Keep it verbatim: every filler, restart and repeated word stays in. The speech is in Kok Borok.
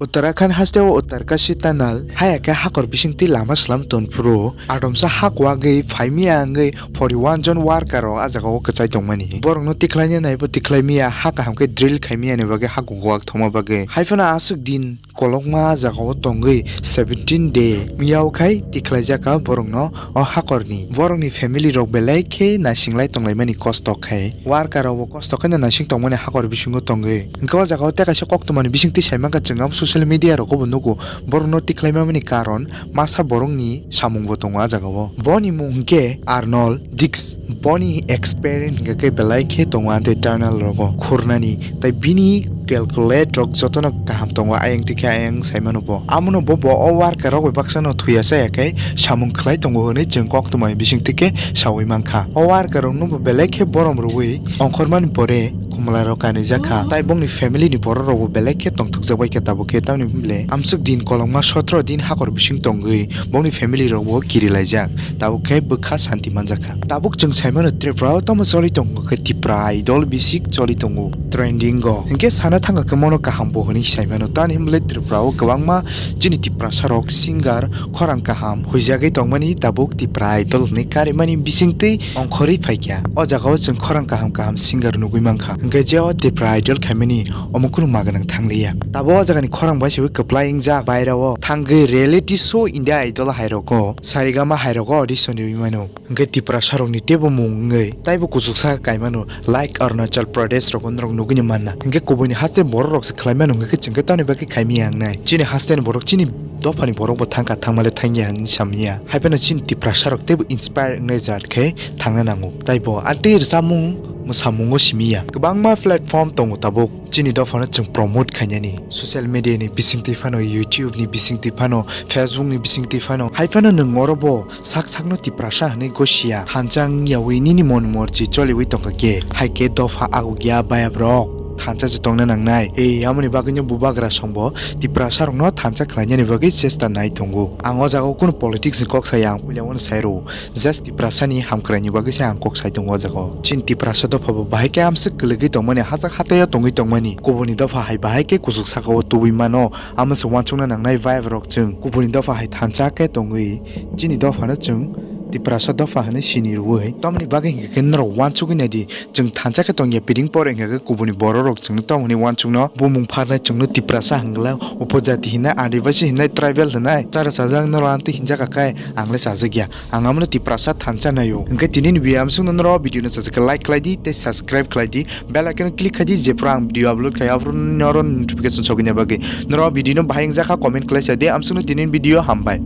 Uttarakhand haste o Uttarkashi Tunnel haya khe hakor bisingtwi lama slam tonphuru atomsa hak wagwi phaimiya wngwi forty one jon worker rok a jaga o kwchai tongmani. Borokno tikhlaina naibo tikhlai miya, ha kaham khe drill khai miya ni bagwi hakuk wak thoma bagwi. Haiphano aswk din kolokma a jaga o tongwi seventeen day miya o khai tikhlai jaka borokno o hakorni. Borokni family rok belai khe naising lai tonglaimani kosto khai. Worker rok bo kosto khe naising tongmani hakor bisingo tongwi. Hwnkhe o jaga o tei kaisa koktwmani bisingtwi sai mankha chwng abo social media rogo bo nugo. Borokno tikhlai mamani karon masa borokni samung bo tongo a jaga o. Boni mung hwnkhe Arnold Dix. Boni experience hwnkhe khe belai khe tongo a tei tunnel rogo khurnani tei bini calculate rok jotono kaham tongo ayang tikhe ayang sai mano bo. Amono bo, bo o worker rok bai baksa no thuya chaya khe samung khlai tongo hwnwi chwng koktwmani bisingtwi khe saui mankha. O worker rok no bo belai khe borom rwui ongkhormani pore khumla rok kanijak kha. Tai bongni family ni borok rok bo belai khe tongthokjak bai khe tabuk khe tamni bole amswk din kolokma sotro din hakor bising tongwi bongni family rok bo kiri laijak. Tabuk khe bwkha santi manjak kha. Tabuk chwng sai mano Tripura o tamo choli tongo khe Tipra Idol bisik choli tongo trending o. Hinkhe sana thangkha khe mono kaham bo hwnwi sai mano. Tamni hwnle Tripura o kwbangma chini Tiprasa rok singer khorang kaham huijagwi tongmani tabuk Tipra Idol hwnwi karimani bisingtwi ongkhorwi phaikha. O jaga o chwng khorang kaham kaham singer nugwi mankha. Hinkhe je o Tipra Idol khaimani omo kunu ma gwnang thangliya. Tabuk o jagani khorang bai se kwplai wngjak baira o thangwi reality show India Idol hai rogo. Saregama hai rogo audition riui mano. Hwnkhe Tiprasa rokni teibo mung wngwi taibo kuchuksa kaimano like Arunachal Pradesh rogo norok nugwino manna. Hwnkhe kubuini haste borok rokse khlai mano hwnkhe chwngkhe tamni bagwi khaimya wngnai. Chini hasteni borok chini dophani borok bo thangkha thangmale thangya hinwi samya. Haiphano chini Tiprasa rok teibo inspire wngnai jat khe thangna nango. Taibo a tei rwchapmung mwsamungo simiya. Kwbangma platform tongo tabuk. Chini dophano chwng promote khainani social media ni bisingtwi phano, YouTube ni bisingtwi phano, Facebook ni bisingtwi phano. Hai phano nwng oro bo sak sakno Tiprasa hwnwi gosia thansa wngyawi nini mon morji choliwi tongkha khe, hai khe dopha agukya bayabrok thansa se tongna nangnai. Ei, amoni bagwino bubagra songbo Tiprasa rokno thansa khlainani bagwi chesta nai tongo. Ang o jaga o kunu politics ni kok saya, ang puila wano sai rw. Just Tiprasa ni hamkraini bagwi se ang kok sai tongo o jaga o. Chini Tiprasa dopha bo bahai khe amswk kwlwgwi tongmani, hachak hathaio tongwi tongmani. Kubuni dopha hai bahai khe kuchuk saka o tubui mano, amo se uansukna nangnai vibe rok chwng. Kubuni dopha hai thansa khe tongwi chini dopha no chwng Tiprasa dopha hwnwi sini rwui. Tamoni bagwi hinkhe khe norok uansugwi naidi, chwng thansa khe tongya piring pore hinkhe khe kubuni borok rok chwngno tamo hwnwi uansukno bumung pharnai chwngno Tiprasa hwnkhe upojati hinai, Adivasi hinai, tribal hinai, chara chajak norok amtwi hinjak kha khe ang le chajak ya. Ang amo no Tiprasa thansa naio. Hwnkhe tini ni video amsuk no norok video no sajak khe like khlai di tei subscribe khlai di. Bell icon click khai di, jephru ang video upload khai aphuru norok notification sogwini bagwi. Norok video no bahai wngjakha comment khlai sa di. Amsuk no tini ni video hambai.